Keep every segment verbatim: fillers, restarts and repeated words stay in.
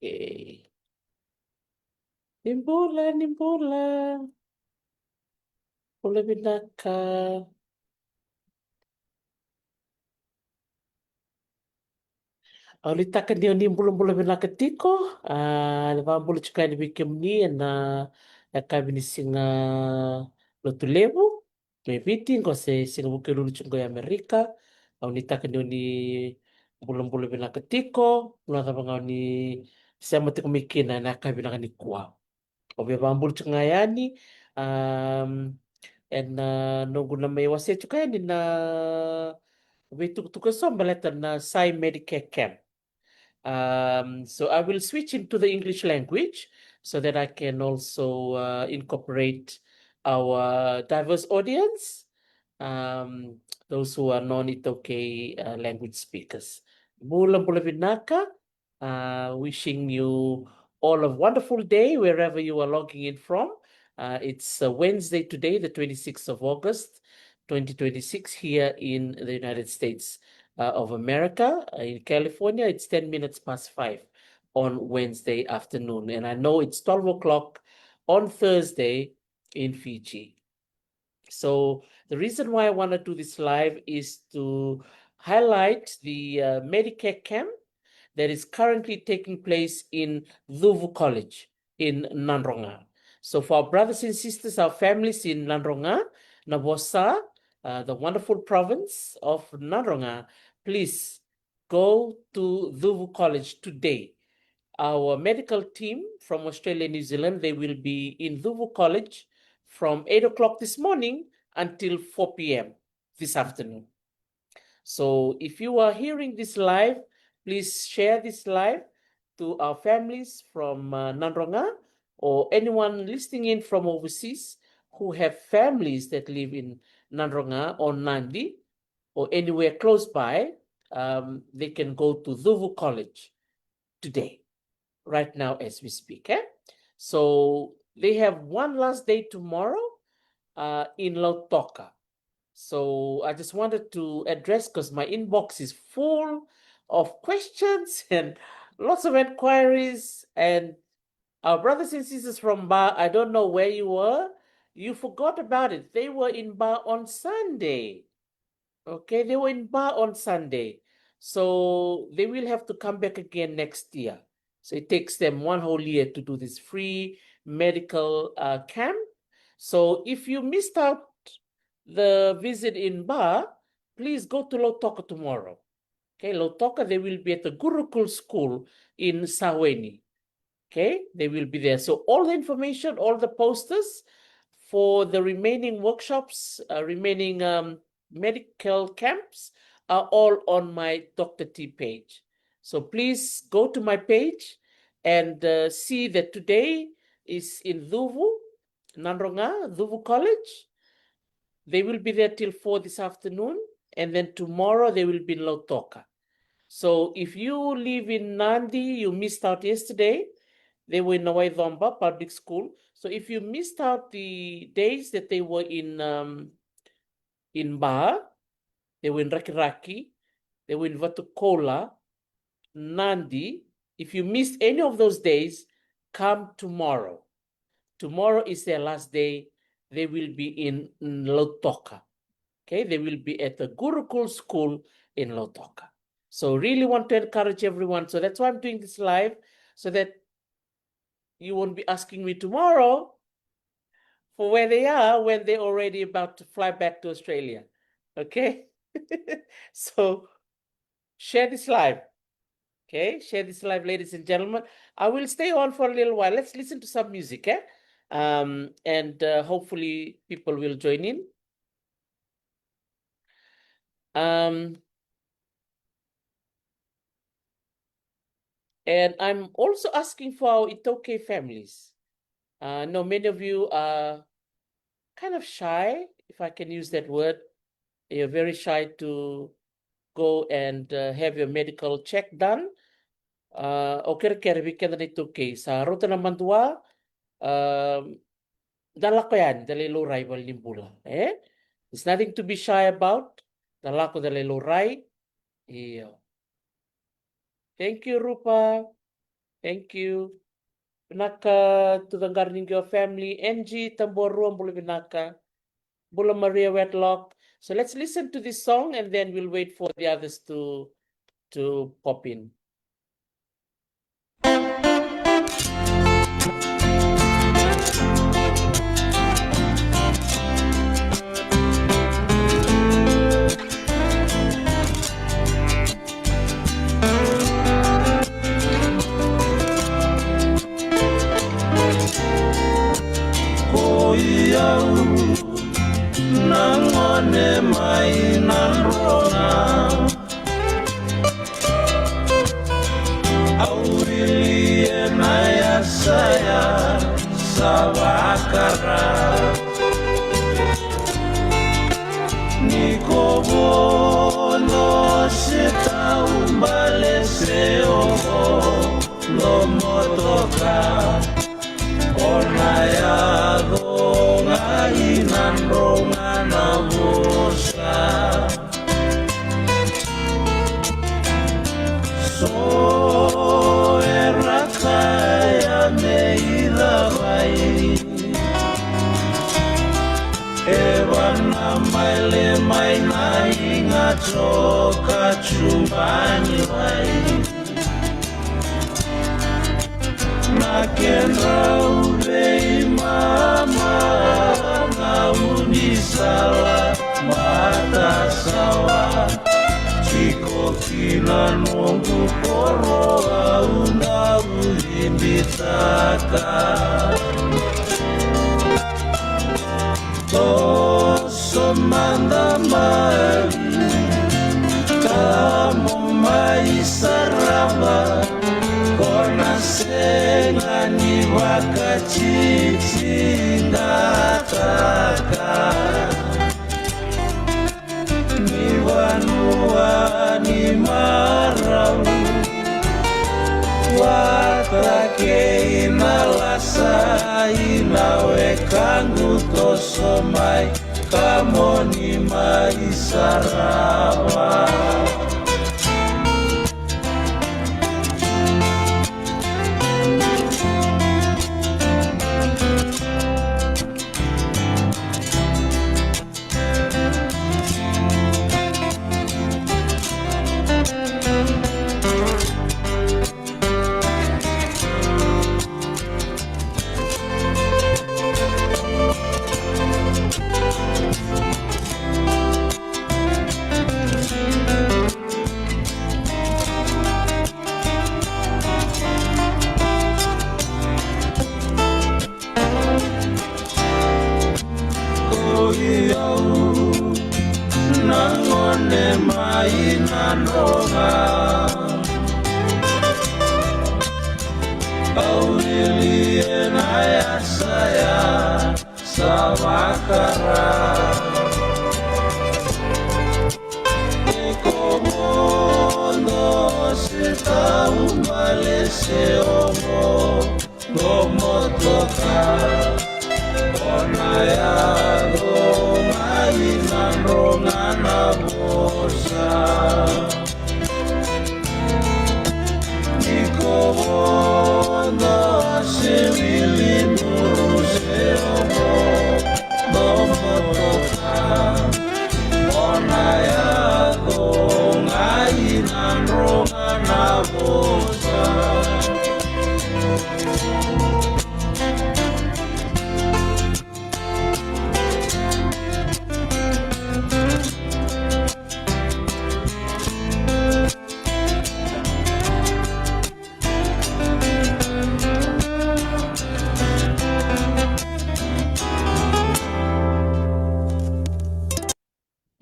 Okay. Ni bula, ni bula. Bula vinaka. Au nuitaka ni o ni bulabula vinaka tiko. A, ni vakabula tiko yani vei kemuni ena, a, yakavi ni siga Lotulevu mai Viti, qo se siga Vukelulu tiko qo i Amerika. Au nuitaka ni o ni bulabula vinaka tiko, na cava ga o ni sema tiko mai kina ena yakavi vinaka nikua. Au via vakabula tiko ga yani, um, ena, a, noqu na mai wasea tiko yani na veitukutuku eso baleta na Sai Medicare Camp. Um, so I will switch into the English language so that I can also, uh, incorporate our diverse audience, um, those who are non-iTaukei, uh, language speakers. Bula, bula vinaka. Uh, wishing you all a wonderful day wherever you are logging in from. Uh, it's, uh, Wednesday today, the twenty-sixth of August, twenty twenty-six, here in the United States, uh, of America, uh, in California. It's ten minutes past five on Wednesday afternoon. And I know it's twelve o'clock on Thursday in Fiji. So the reason why I wanna do this live is to highlight the, uh, Medicare camp that is currently taking place in Cuvu College in Nadroga. So for our brothers and sisters, our families in Nadroga, Navosa, uh, the wonderful province of Nadroga, please go to Cuvu College today. Our medical team from Australia and New Zealand, they will be in Cuvu College from eight o'clock this morning until four p.m. this afternoon. So if you are hearing this live, please share this live to our families from, uh, Nadroga, or anyone listening in from overseas who have families that live in Nadroga or Nadi or anywhere close by. Um, they can go to Cuvu College today, right now as we speak, eh? So they have one last day tomorrow, uh, in Lautoka. So I just wanted to address, 'cause my inbox is full of questions and lots of inquiries, and our brothers and sisters from Ba, I don't know where you were. You forgot about it. They were in Ba on Sunday. Okay, they were in Ba on Sunday. So they will have to come back again next year. So it takes them one whole year to do this free medical, uh, camp. So if you missed out the visit in Ba, please go to Lautoka tomorrow. Okay, Lautoka, they will be at the Gurukul School in Saweni. Okay, they will be there. So all the information, all the posters for the remaining workshops, uh, remaining, um, medical camps are all on my Doctor T page. So please go to my page and, uh, see that today is in Cuvu, Nadroga, Cuvu College. They will be there till four this afternoon, and then tomorrow they will be in Lautoka. So if you live in Nadi, you missed out yesterday. They were in Waicomba Public School. So if you missed out the days that they were in, um, in Ba, they were in Rakiraki, they were in Vatukoula, Nadi. If you missed any of those days, come tomorrow. Tomorrow is their last day. They will be in, in Lautoka. Okay, they will be at the Gurukul School in Lautoka. So really want to encourage everyone. So that's why I'm doing this live, so that you won't be asking me tomorrow for where they are when they're already about to fly back to Australia. Okay? So share this live. Okay, share this live, ladies and gentlemen. I will stay on for a little while. Let's listen to some music, eh? Um, and, uh, hopefully people will join in. Um, and I'm also asking for our iTaukei families. Uh, no, many of you are kind of shy, if I can use that word. You're very shy to go and uh, have your medical check done. Uh, au kerekere vei keda na iTaukei, sa rauta na madua, um, da lako yani, da lai laurai valenibula, e? There's nothing to be shy about. Da lako, da lai laurai. Io. Thank you, Rupa. Thank you. Vinaka Tucaqaraniqio family, Angie Tabuarua, bula vinaka. Bula Maria Wetlock. So let's listen to this song and then we'll wait for the others to to pop in. Ko i au na gone mai Nadroga, au wili ena yasa ya Savakara. Ni ko vodo se taubale se oqo, no motoka, o na yaco ga i Nadroga na vosa. So era kaya me icavai, e vana mai le mai na iga coka cubani wai. Na kedrau veimama na unisala matasawa, tiko kina noqu koro au dau cibitaka. Toso mada mai, ka mo mai sarava, ko na sega ni vakatitiqataka. Ni vanua ni marau, vata kei na lasa, i na wekaqu toso mai, ka mo ni mai sarava. Ko i au na gone mai Nadroga, au wili ena yasa ya Savakara. Ni ko vodo se taubale se oqo, no motoka, o na yaco mai Nadroga na vosa. Ni ko vodo se wili duru se oqo, no motoka, o na yaco ga i Nadroga na vosa.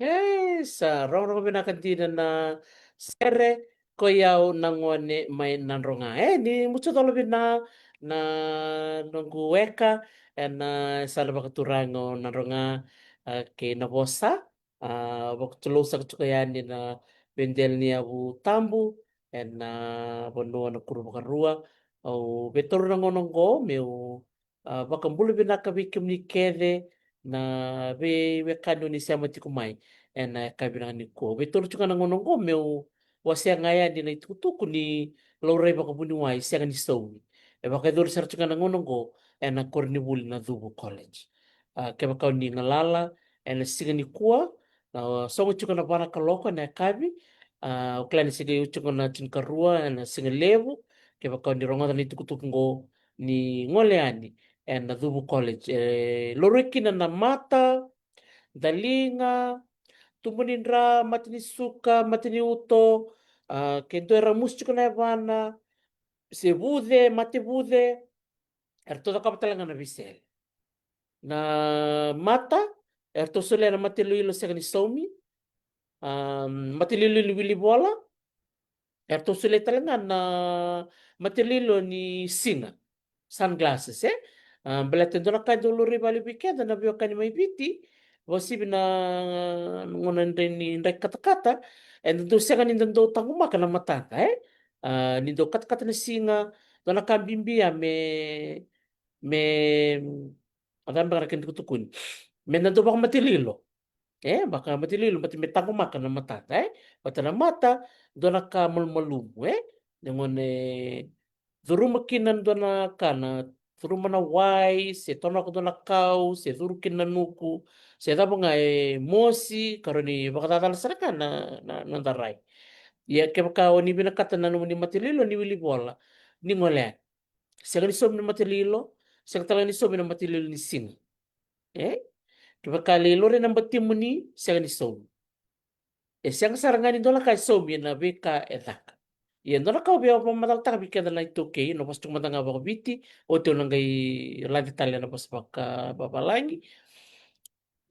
Yes, a, rogorogo vinaka dina na sere Ko i au na gone mai Nadroga. E, ni musu colo vina na noqu weka ena sala vakaturaga o Nadroga, a, kei Navosa. A, vakatulou saka tiko yani na veidela ni yavu tabu ena vanua na Kuruvakarua. Au veitauri na gauna oqo meu, a, vakabula vinaka vei kemuni kece na veiwekani o ni sema tiko mai ena yakavi vinaka nikua. Au veitauri tiko ga na gauna oqo meu wasea ga yani na itukutuku ni laurai vakavuniwai, sega ni saumi. E vakayacori sara tiko ga na gauna oqo ena koronivuli na Cuvu College. A, kevaka o ni galala ena siga nikua, na sogo tiko na va na kaloko ena yakavi, a, au kila ni se qai oti tiko na tinikarua ena siga levu. Kevaka o ni rogoca na itukutuku oqo, ni gole yani ena Cuvu College. E laurai kina na mata, daliga, tubu ni dra, mate ni suka, mate ni uto, a, ke dua era musu tiko na yavana, se vuce, mate vuce, eratou cakava tale ga na veisele. Na mata, eratou solia na mate iloilo sega ni saumi, a, mate iloilo ni wilivola, eratou solia tale ga na mate iloilo ni siga, sunglasses, e? A, baleta e dua na ka e dau laurai vakalevu vei keda na veiwekani mai Viti, vakauasivi na gauna dra-, ni draki katakata, eda dau sega ni da dau taqomaka na matada, e? A, ni dau katakata na siga, dua na ka bibi ya me, me, a, cava beka na kena tukutukuni, me da dau vakamate iloilo. E, vakamate iloilo, baleta me taqomaka na matada, e? Baleta na mata, dua na ka malumalumu, e? Na gauna e curuma kina dua na ka, na curuma na wai, se tonoka dua na kau, se curu kina na nuku, se cava ga, e mosi, ka rawa ni vakacacala sara ga na, na, na noda rai. Ia kevaka o ni vinakata na nomuni mate iloilo ni wilivola, ni gole yani. Sega ni saumi na mate iloilo, sega tale ga ni saumi na mate iloilo ni siga. E? Kevaka e laurai na batimuni, sega ni saumi. E sega sara ga ni dua na ka e saumi ena veika e caka. Ia dua na ka au via vakamacalataka vei keda na iTaukei, na vosa tiko mada ga vakaviti, oti au na qai lade tale na vosa vakavavalagi.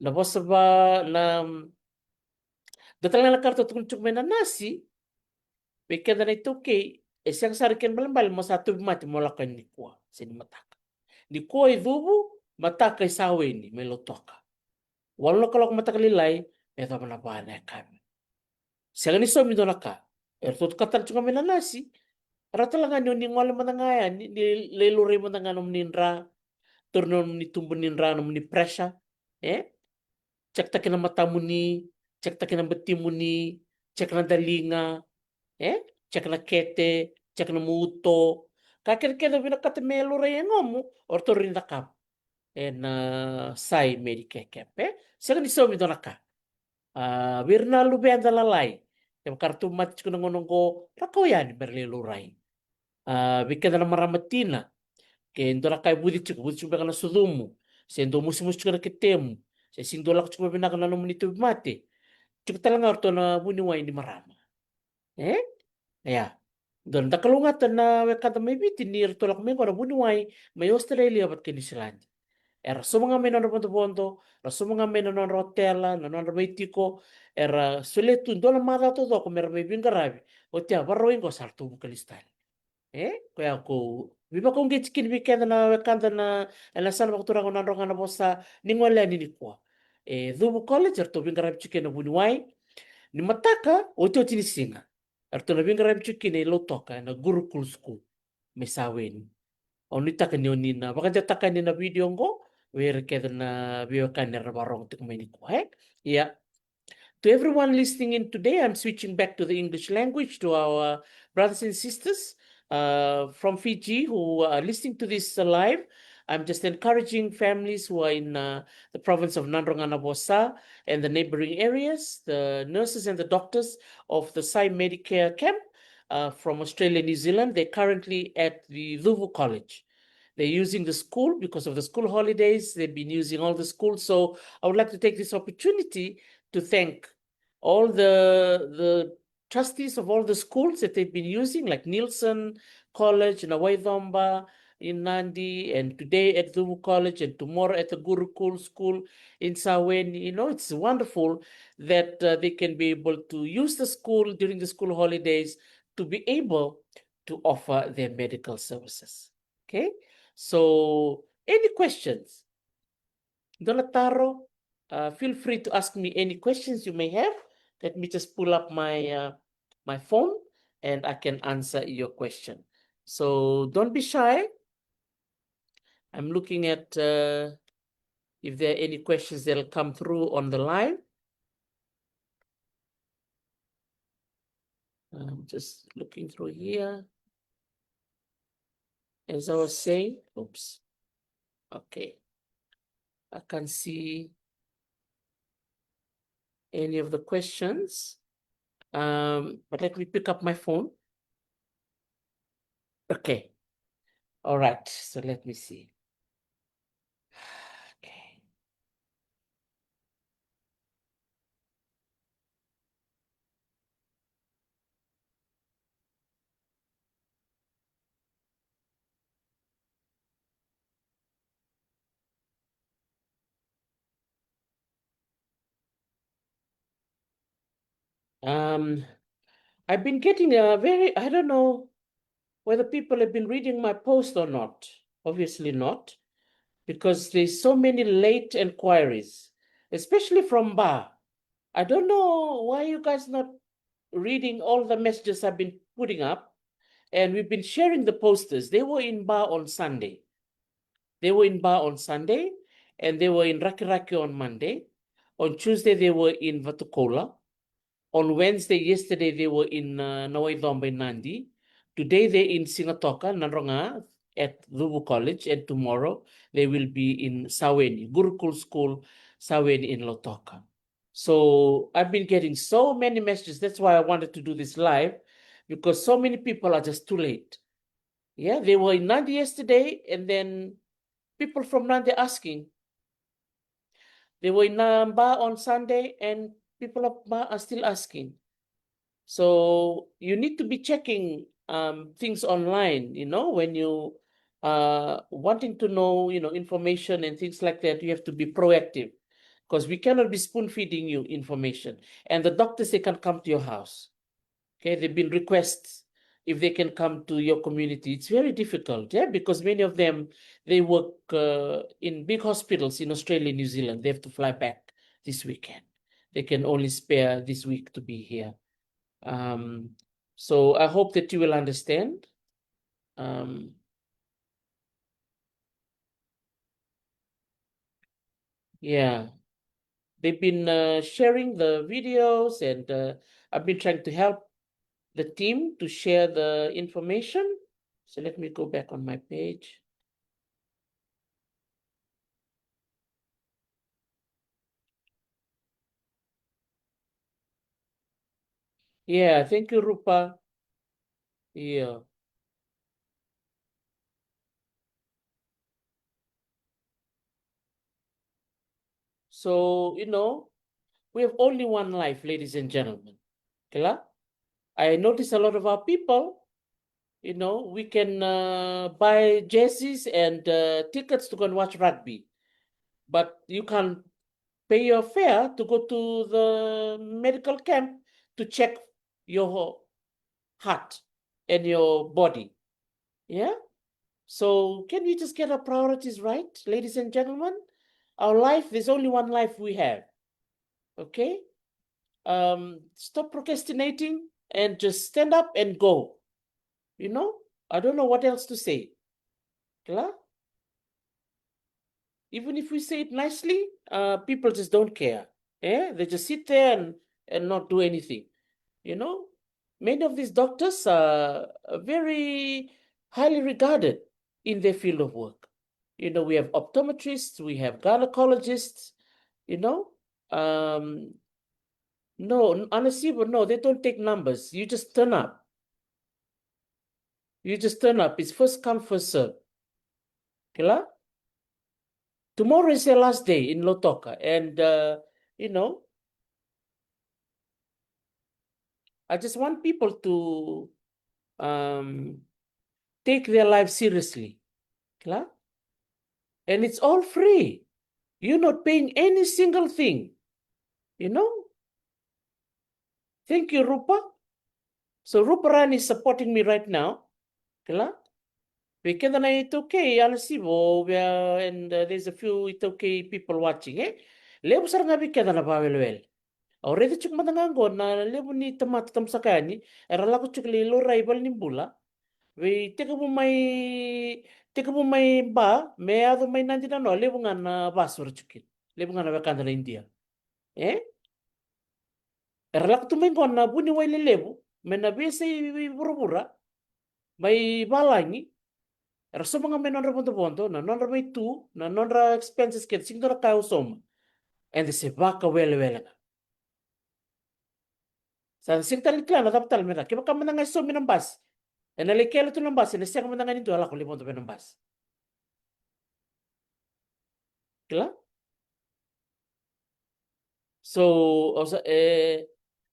Na vosa va, na, dua tale ga na ka ratou tukuna tiko mai na nasi, vei keda na iTaukei, e sega sara kena ibalebale mo sa tauvimate mo lako yani nikua se ni mataka. Nikua i Cuvu, mataka i Saweni mai Lautoka. Walu na kaloko mataka lailai me yacova na va na yakavi. Sega ni saumi dua na ka. Eratou tukuna tale tiko ga mai na nasi, rawa tale ga ni o ni gole mada ga yani, ni lai laurai mada ga nomuni dra, tauri nomuni tubu ni dra, nomuni pressure, e? Check-taki na matamuni, check-taki na batimuni, check na daliga, e? Check na kete, check na mouto. Ka kece kece o vinakata me laurai e yagomu, o ratou rawa ni cakava ena Sai Medicare Camp, e? Sega ni saumi dua na ka. A, vei ira na luveda lalai, kevaka ratou mate tiko na gauna oqo, ra kau yani me ra lai laurai. A, vei keda na marama tina, ke dua na ka e vuci tiko, vuci tiko beka na sucumu, se dua mosimosi tiko na ketemu, se sega ni dua lako tiko vakavinaka na nomuni tauvimate, tiko tale ga o ratou na vuniwai ni marama. E? Ia. Dua na, da kalougata na wekada mai Viti ni ratou lako mai qo na vuniwai mai Australia vata kei New Zealand. Era sauma ga mai na nodra vodovodo, era sauma ga mai na nodra otela, na nodra mai tiko, era solia tu dua na macawa taucoko me ra mai veiqaravi. Oti ya, vakarau qo sa ratou vuka lesu tale. E, koya ko veivakauqeti kina vei keda na wekada na, ena sala vakaturaga o Nadroga Navosa, ni gole yani nikua. E Cuvu College, eratou veiqaravi tiko kina na vuniwai. Ni mataka, otioti ni siga, eratou na veiqaravi tiko kina i Lautoka, ena Gurukul School mai Saweni. Au nuitaka ni o ni na vakadewataka yani na video oqo vei ira kece na veiwekani era vakarogo tiko mai nikua, e? Ia. To everyone listening in today, I'm switching back to the English language to our brothers and sisters, uh, from Fiji who are listening to this, uh, live. I'm just encouraging families who are in, uh, the province of Nadroga Navosa and the neighboring areas, the nurses and the doctors of the Sai Medicare camp, uh, from Australia, New Zealand. They're currently at the Cuvu College. They're using the school because of the school holidays. They've been using all the school. So I would like to take this opportunity to thank all the, the trustees of all the schools that they've been using, like Nielsen College in Waithomba, in Nadi, and today at Cuvu College, and tomorrow at the Gurukul School in Saweni. You know, it's wonderful that, uh, they can be able to use the school during the school holidays to be able to offer their medical services. Okay? So, any questions? Dua na taro, uh, feel free to ask me any questions you may have. Let me just pull up my, uh, my phone and I can answer your question. So don't be shy. I'm looking at, uh, if there are any questions that'll come through on the live. I'm just looking through here. As I was saying, oops. Okay. I can't see any of the questions. Um, but let me pick up my phone. Okay. All right. So let me see. Okay. Um, I've been getting a very, I don't know whether people have been reading my post or not. Obviously not, because there's so many late inquiries, especially from Ba. I don't know why you guys not reading all the messages I've been putting up, and we've been sharing the posters. They were in Ba on Sunday. They were in Ba on Sunday, and they were in Rakiraki on Monday. On Tuesday, they were in Vatukoula. On Wednesday, yesterday, they were in, uh, Nawaicoba in Nadi. Today, they're in Sigatoka, Nadroga, at Cuvu College, and tomorrow, they will be in Saweni, Gurukul School, Saweni in Lautoka. So I've been getting so many messages. That's why I wanted to do this live, because so many people are just too late. Yeah, they were in Nadi yesterday, and then people from Nadi asking. They were in, uh, Ba on Sunday, and people of Ba are still asking. So you need to be checking, um, things online, you know, when you are wanting to know, you know, information and things like that, you have to be proactive, because we cannot be spoon feeding you information. And the doctors, they can come to your house. Okay, they've been requests if they can come to your community. It's very difficult, yeah, because many of them, they work, uh, in big hospitals in Australia and New Zealand. They have to fly back this weekend. They can only spare this week to be here. Um, so I hope that you will understand. Um, yeah, they've been, uh, sharing the videos, and, uh, I've been trying to help the team to share the information. So let me go back on my page. Yeah, thank you, Rupa. Yeah. So, you know, we have only one life, ladies and gentlemen. Kila? I notice a lot of our people, you know, we can, uh, buy jerseys and, uh, tickets to go and watch rugby. But you can pay your fare to go to the medical camp to check your heart and your body. Yeah? So can we just get our priorities right, ladies and gentlemen? Our life, there's only one life we have. Okay? Um, stop procrastinating and just stand up and go. You know? I don't know what else to say. Kila? Even if we say it nicely, uh, people just don't care. Eh? They just sit there and, and not do anything. You know? Many of these doctors are very highly regarded in their field of work. You know, we have optometrists, we have gynecologists, you know. Um, no, n-, Anasivo, no, they don't take numbers. You just turn up. You just turn up. It's first come, first serve. Kila? Tomorrow is your last day in Lautoka. And, uh, you know, I just want people to, um, take their life seriously. Kila? And it's all free. You're not paying any single thing. You know? Thank you, Rupa. So Ruparani is supporting me right now. Kila? Vei keda na iTaukei, Anasivo, we are, and uh, there's a few iTaukei people watching, eh? Levu sara ga vei keda na vawelewele. Au raica tiko mada ga qo na levu ni tamata tamusaka yani era lako tiko lai laurai valenibula. Vei tekivu mai, tekivu mai Ba me yaco mai Nadi nanoa, levu ga na vasu era tiko kina. Levu ga na wekada na Idia. E? Era lako tu mai qo na vuniwai lelevu mai na veiyasai vuravura, mai valagi. Era sauma ga mai nodra vodovodo, na nodra veitu, na nodra expenses kece, sega ni dua na ka au sauma. Eda se vakawelewele ga. Sa sega tale ni kila na cava tale me caka. Kevaka mada ga e saumi na basi, ena lai kele tu na basi, ena sega mada ga ni dua e lako lai vodo vei na basi. Kila? So, au sa, e,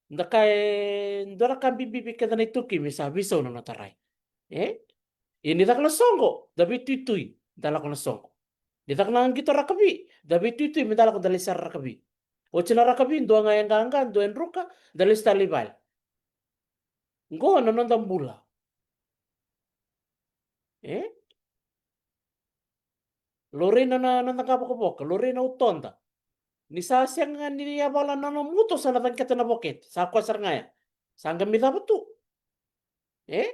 da ka e dua na ka bibi vei keda na iTaukei me sa veisau na noda rai. E? Ia ni caka na soqo, da veituitui, da lako na soqo. Ni caka na qito rakavi, da veituitui me da lako da lai sara rakavi. Oti na rakavi, dua ga e qaqa, dua e druka, da lesu tale i vale. Qo na noda bula. E? Laurai na, na, na noda qavokavoka, laurai na utoda. Ni sa sega ni yavala na nomu uto, sa na caqeta na vokete, sa koya sara ga ya. Sa qai mai cava tu. E?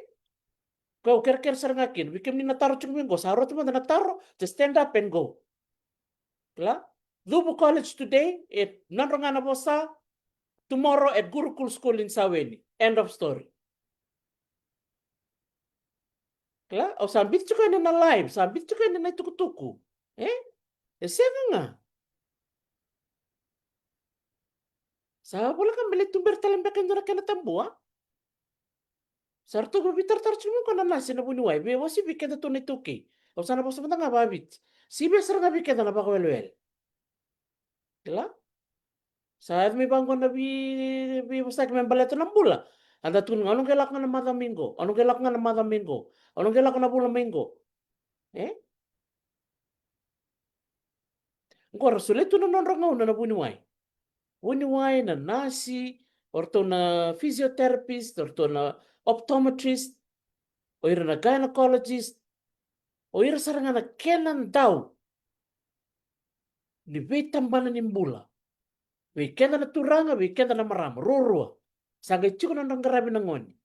Koya au kerekere sara ga kina, vei kemuni na taro tiko mai qo, sa rauta mada na taro, just stand up and go. Kila? Cuvu College today, e nodra ga na vosa, tomorrow at Gurukul School in Saweni. End of story. Kila? Au sa biuta tiko yani na live, sa biuta tiko yani na itukutuku. E? E sega ga. Sa voleka me lai tuberi tale beka e dua na kena tabua. Sa ratou veitaratara tiko mai qo na nasi ena vuniwai, veiwasei vei keda tu na iTaukei. Au sa na vosa mada ga vaviti. Sivia sara ga vei keda na vakawelewele. Kila? Sa yaco mai vaqo na vei, veivosaki me baleta na bula. A da tukuna ga, au na qai lako ga na macawa mai qo, au na qai lako ga na macawa mai qo, au na qai lako na vula mai qo. E? Qo ra solia tu na nodra gauna na vuniwai. Vuniwai, na nasi, o ratou na physiotherapist, o ratou na optometrist, o ira na gynecologist, o ira sara ga na kena dau ni veitabana ni bula. Vei keda na turaga, vei keda na marama, ruarua. Sa qai tiko na nodra qaravi na gone.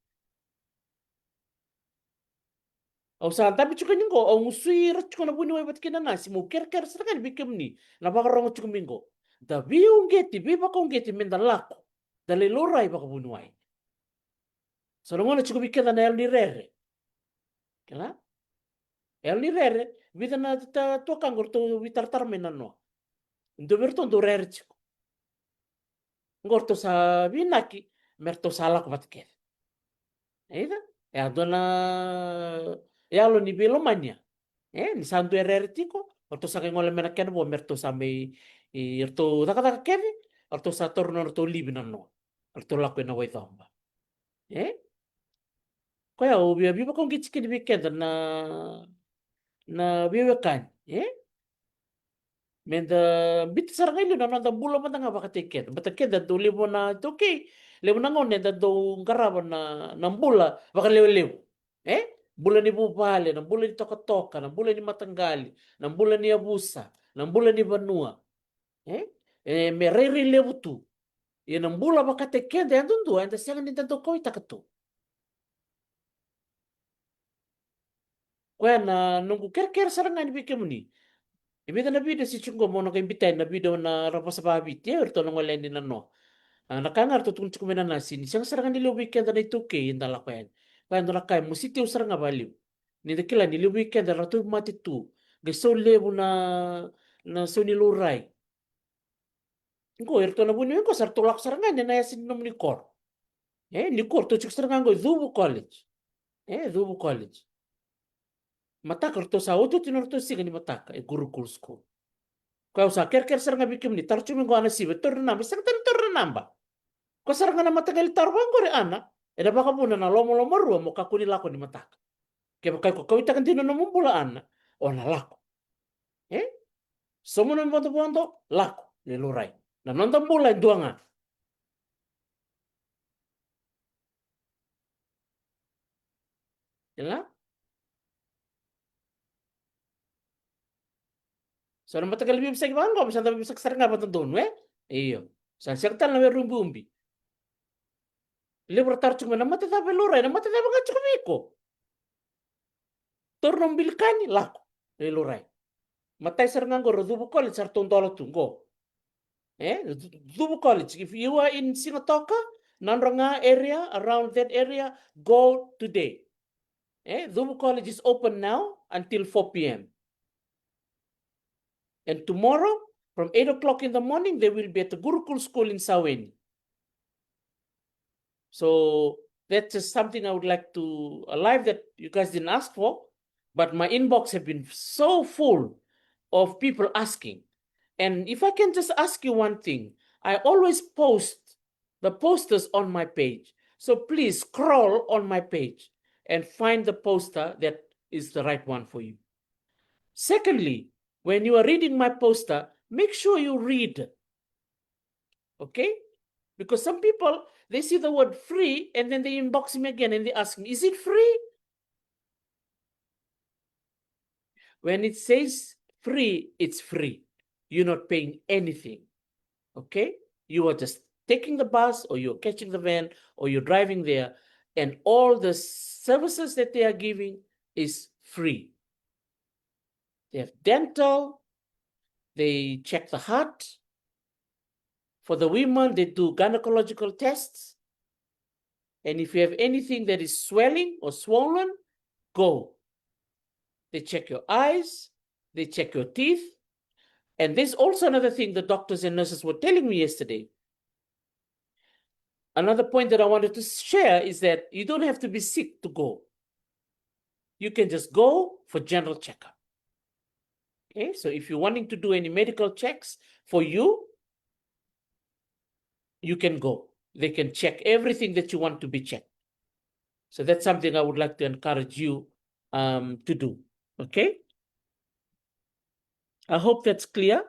Au sa dabe tiko yani qo, au gusui ira tiko na vuniwai vata kei na nasi, meu kerekere sara ga yani vei kemuni na vakarogo tiko mai qo. Da veiuqeti, veivakauqeti me da lako, da lai laurai vakavuniwai. So na gauna tiko vei keda na yalo ni rere. Kila? Yalo ni rere, vica na ta, tuakaqu ratou veitaratara mai nanoa. Dua vei iratou dau rere tiko. Qo ratou sa vinaki me ratou sa lako vata kece. Either e a dua na yalo ni veilomani ya. E, ni sa dua e rere tiko, o ratou sa qai gole mai na kena vo me ratou sa mai, i, ratou cakacaka kece, o ratou sa taura na nodratou livi nanoa. O ratou lako ina waicoba. E? Koya au via veivakauqeti kina vei keda na, na veiwekani. E? Me da biuta sara ga i liu na noda bula mada ga vakataki keda. Baleta keda dau levu na iTaukei, levu na gauna eda dau qarava na, na bula vakalewelevu. E? Bula ni vuvale, na bula ni tokatoka, na bula ni mataqali, na bula ni yavusa, na bula ni vanua. E? E me rairai levu tu. Ia na bula vakataki keda yadudua, eda sega ni da dau kauwaitaka tu. Koya na noqu kerekere sara ga ni vei kemuni. E vica na video se tiko qo mo na qai biuta yani na video na ra vosa vaviti, e, o iratou na gole yani nanoa. A, na ka ga ratou tukuna tiko mai na nasi, ni sega sara ga ni levu vei keda na iTaukei eda lako yani. Koya e dua na ka e mositi au sara ga valevu. Ni da kila ni levu vei keda ratou mate tu. Qai sau levu na, na sau ni laurai. Qo, iratou na vuniwai qo, sa ratou lako sara ga yani ena yasa ni nomuni koro. E, ni koro, ratou tiko sara ga qo e Cuvu College. E, Cuvu College. Mataka, ratou sa otioti na nodratou siga ni mataka e Gurukul School. Koya au sa kerekere sara ga vei kemuni, tara tiko mai qo Anasivo, e tauri na naba, e sega tale ni tauri na naba. Koya sara ga na mataqali taro vaqori, Ana, ena vakavuna na lomalomarua mo kakua ni lako ni mataka. Kevaka iko kauwaitaka dina na nomu bula, Ana, o na lako. E? Sauma na vodovodo, lako, lai laurai. Na noda bula e dua ga. Ila? So na mataqali veivosaki vaqo, sa da veivosaki sara ga vakadodonu, e? Io. Sa sega tale na were ubiubi. Levu ra taro tiko mai, na mate cava e laurai, na mate cava ga tiko vei iko. Taura na umbilical, lako, e laurai. Matai sara ga qo, ra Cuvu College, sa ratou dola tu qo. E? Cu-, Cuvu College, if you are in Sigatoka, Nadroga area, around that area, go today. E? Cuvu College is open now until four p.m. And tomorrow, from eight o'clock in the morning, they will be at the Gurukul School in Saweni. So that's just something I would like to, a live that you guys didn't ask for, but my inbox have been so full of people asking. And if I can just ask you one thing, I always post the posters on my page. So please scroll on my page and find the poster that is the right one for you. Secondly, when you are reading my poster, make sure you read. Okay? Because some people, they see the word free and then they inbox me again and they ask me, "Is it free?" When it says free, it's free. You're not paying anything. Okay? You are just taking the bus, or you're catching the van, or you're driving there, and all the services that they are giving is free. They have dental, they check the heart. For the women, they do gynecological tests. And if you have anything that is swelling or swollen, go. They check your eyes, they check your teeth. And there's also another thing the doctors and nurses were telling me yesterday. Another point that I wanted to share is that you don't have to be sick to go. You can just go for general checkup. Okay, so if you're wanting to do any medical checks for you, you can go. They can check everything that you want to be checked. So that's something I would like to encourage you, um, to do. Okay? I hope that's clear.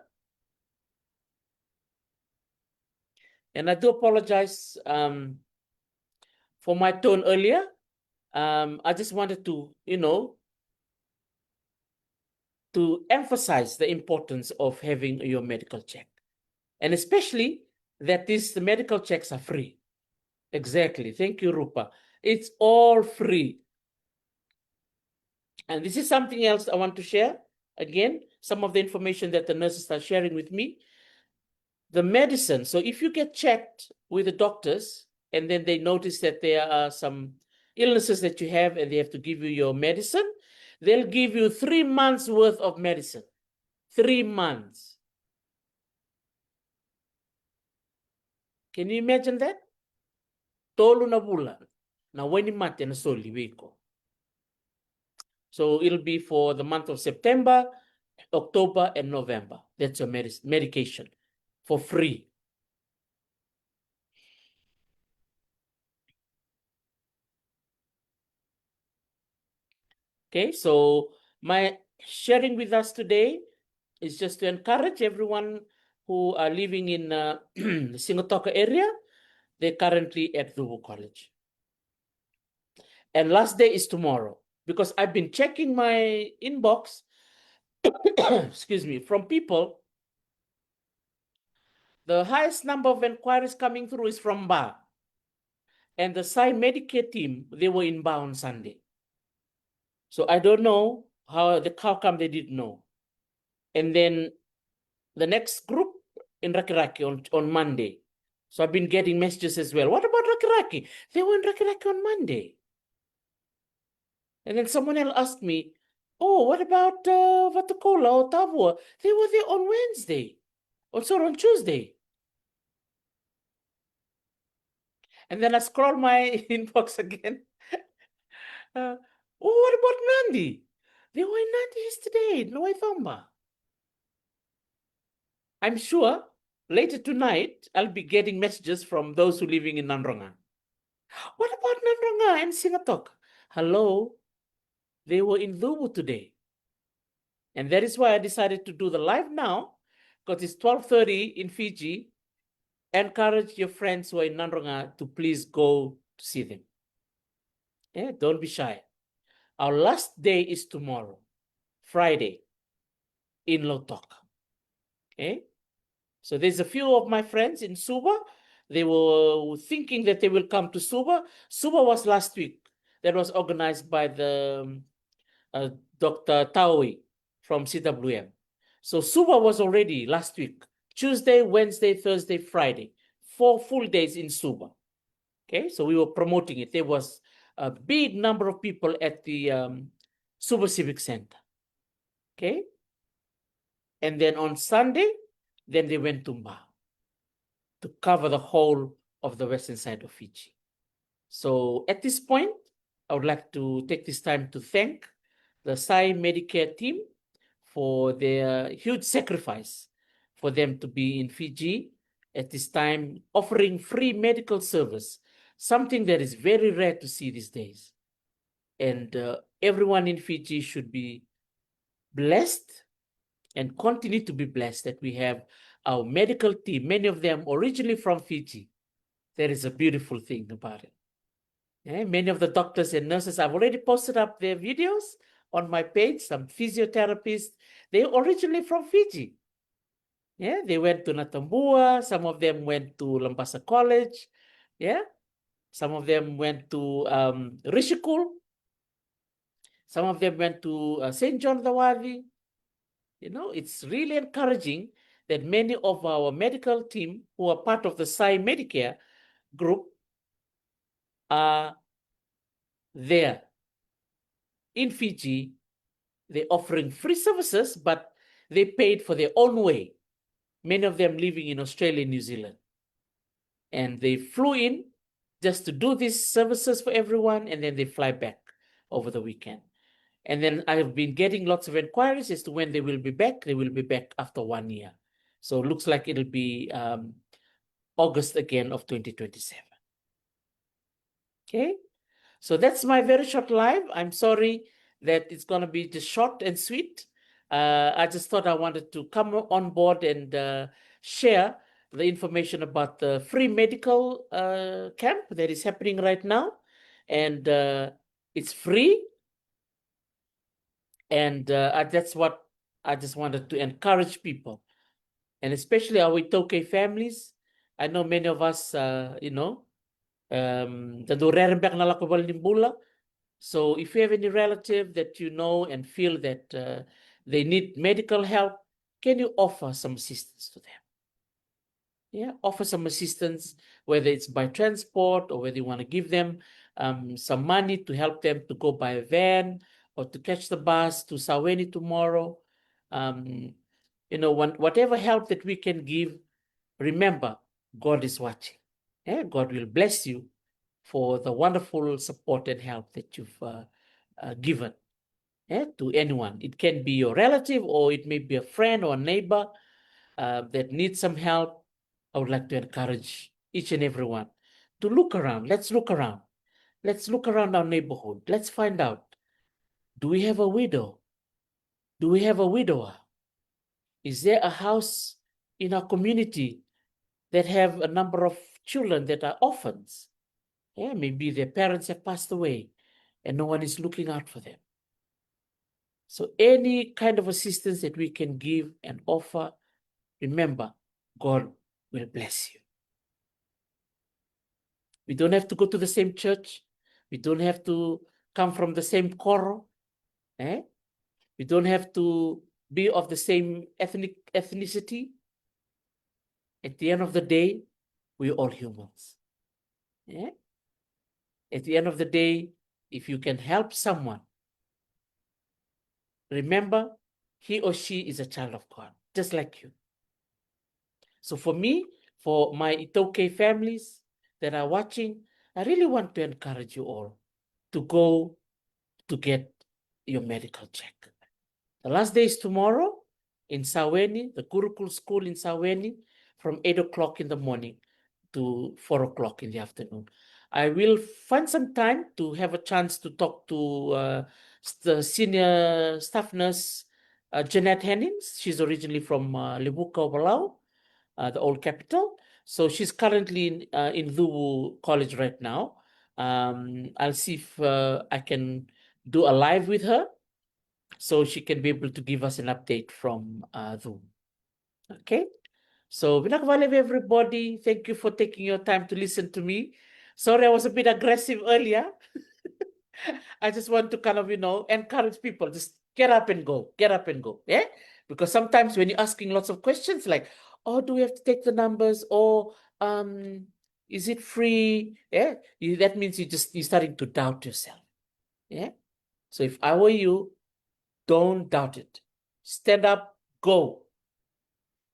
And I do apologize, um, for my tone earlier. Um, I just wanted to, you know, to emphasize the importance of having your medical check. And especially that these medical checks are free. Exactly. Thank you, Rupa. It's all free. And this is something else I want to share. Again, some of the information that the nurses are sharing with me. The medicine. So if you get checked with the doctors and then they notice that there are some illnesses that you have and they have to give you your medicine, they'll give you three months worth of medicine. Three months. Can you imagine that? Tolu na vula na wainimate na soli vei iko. So it'll be for the month of September, October, and November. That's your medis-, medication for free. Okay, so my sharing with us today is just to encourage everyone who are living in, uh, Sigatoka area. They're currently at Cuvu College. And last day is tomorrow, because I've been checking my inbox, excuse me, from people. The highest number of inquiries coming through is from Ba. And the Sai Medicare team, they were in Ba on Sunday. So I don't know how the, how come they didn't know. And then the next group in Rakiraki on, on Monday. So I've been getting messages as well. "What about Rakiraki?" They were in Rakiraki on Monday. And then someone else asked me, "Oh, what about, uh, Vatukoula or Tavua?" They were there on Wednesday. Or, sorry, on Tuesday. And then I scroll my inbox again. Uh, "Oh, what about Nadi?" They were in Nadi yesterday, no Waithomba. I'm sure later tonight, I'll be getting messages from those who living in Nadroga. "What about Nadroga and Sigatoka?" Hello? They were in Cuvu today. And that is why I decided to do the live now, because it's twelve thirty in Fiji. Encourage your friends who are in Nadroga to please go to see them. Yeah, don't be shy. Our last day is tomorrow, Friday, in Lautoka. Okay? So there's a few of my friends in Suva. They were thinking that they will come to Suva. Suva was last week. That was organized by the, um, uh, Doctor Taui from C W M. So Suva was already last week, Tuesday, Wednesday, Thursday, Friday, four full days in Suva. Okay, so we were promoting it. There was a big number of people at the, um, Suva Civic Center. Okay, and then on Sunday, then they went to Ba to cover the whole of the western side of Fiji. So at this point, I would like to take this time to thank the Sai Medicare team for their huge sacrifice for them to be in Fiji at this time, offering free medical service, something that is very rare to see these days. And, uh, everyone in Fiji should be blessed and continue to be blessed that we have our medical team, many of them originally from Fiji. That is a beautiful thing about it. Eh, many of the doctors and nurses, I've already posted up their videos on my page, some physiotherapists, they originally from Fiji. Yeah, they went to Natambua, some of them went to Labasa College. Yeah, some of them went to, um, Rishikul. Some of them went to, uh, Saint John Dawadi. You know, it's really encouraging that many of our medical team who are part of the Sai Medicare group are there in Fiji. They're offering free services, but they paid for their own way. Many of them living in Australia and New Zealand. And they flew in just to do these services for everyone, and then they fly back over the weekend. And then I've been getting lots of inquiries as to when they will be back. They will be back after one year. So it looks like it'll be, um, August again of twenty twenty-seven. Okay, so that's my very short live. I'm sorry that it's gonna be just short and sweet. Uh, I just thought I wanted to come on board and, uh, share the information about the free medical, uh, camp that is happening right now. And, uh, it's free. And, uh, I, that's what I just wanted to encourage people. And especially our iTaukei families. I know many of us, uh, you know, um, da dau rere beka na lako i valenibula. So if you have any relative that you know and feel that, uh, they need medical help, can you offer some assistance to them? Yeah, offer some assistance, whether it's by transport or whether you wanna give them, um, some money to help them to go by a van or to catch the bus to Saweni tomorrow. Um, you know, one, whatever help that we can give, remember, God is watching. Eh, God will bless you for the wonderful support and help that you've, uh, uh, given, eh, to anyone. It can be your relative, or it may be a friend or a neighbor, uh, that needs some help. I would like to encourage each and everyone to look around. Let's look around. Let's look around our neighborhood. Let's find out. Do we have a widow? Do we have a widower? Is there a house in our community that have a number of children that are orphans? Yeah, maybe their parents have passed away and no one is looking out for them. So any kind of assistance that we can give and offer, remember, God will bless you. We don't have to go to the same church. We don't have to come from the same koro. Eh? We don't have to be of the same ethnic, ethnicity. At the end of the day, we're all humans. Eh? At the end of the day, if you can help someone, remember, he or she is a child of God, just like you. So for me, for my iTaukei families that are watching, I really want to encourage you all to go to get your medical check. The last day is tomorrow in Saweni, the Gurukul School in Saweni, from eight o'clock in the morning to four o'clock in the afternoon. I will find some time to have a chance to talk to, uh, s-, the senior staff nurse, uh, Jeanette Hennings. She's originally from, uh, Levuka, Ovalau, uh, the old capital. So she's currently in, uh, in Cuvu College right now. Um, I'll see if, uh, I can do a live with her, so she can be able to give us an update from, uh, Zoom. Okay? So, vinaka vakalevu everybody. Thank you for taking your time to listen to me. Sorry, I was a bit aggressive earlier. I just want to kind of, you know, encourage people. Just get up and go. Get up and go. Yeah? Because sometimes when you're asking lots of questions like, "Oh, do we have to take the numbers?" Or, um, "Is it free?" Yeah? You, that means you just, you're starting to doubt yourself. Yeah? So if I were you, don't doubt it. Stand up, go,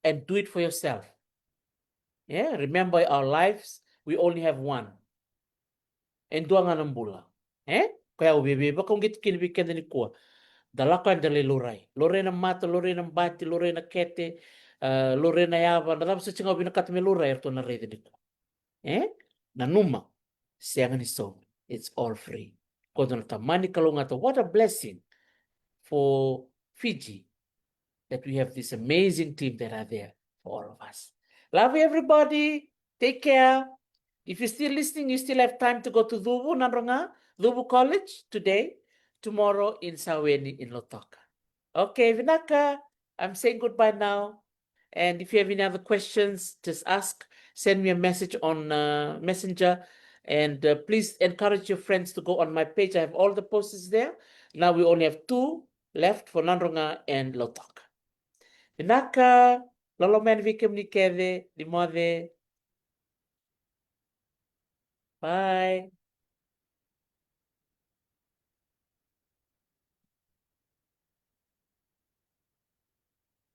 and do it for yourself. Yeah? Remember, our lives, we only have one. E dua ga na bula. E? Koya au via, via vakauqeti kina vei keda nikua. Da lako yani da lai laurai. Laurai na mata, laurai na bati, laurai na kete, ah, laurai na yava. Na cava soti ga o vinakata me laurai, eratou na raica nikua. E? Nanuma. Sega ni saumi. It's all free. Ko dua na tamani kalougata. What a blessing for Fiji that we have this amazing team that are there for all of us. Love you, everybody. Take care. If you're still listening, you still have time to go to Cuvu, Nadroga, Cuvu College today, tomorrow in Saweni in Lautoka. Okay, vinaka. I'm saying goodbye now. And if you have any other questions, just ask. Send me a message on, uh, Messenger. And, uh, please encourage your friends to go on my page. I have all the posts there. Now we only have two left for Nadroga and Lautoka. Vinaka, loloma yani vei kemuni kece, ni moce. Bye.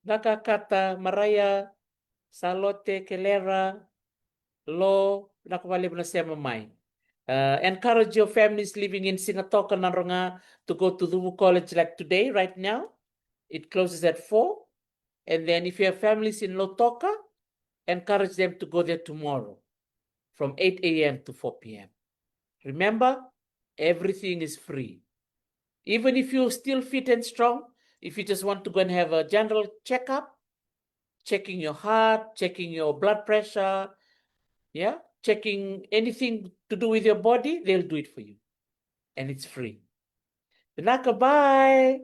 Vinaka Kata, Maraia, Salote, Kelera, Lo, vinaka vakalevu na sema mai. Uh, encourage your families living in Sigatoka, Nadroga, to go to Cuvu College, like, today, right now. It closes at four. And then if you have families in Lautoka, encourage them to go there tomorrow from eight a.m. to four p.m. Remember, everything is free. Even if you're still fit and strong, if you just want to go and have a general checkup, checking your heart, checking your blood pressure, yeah, checking anything to do with your body, they'll do it for you. And it's free. Vinaka, bye.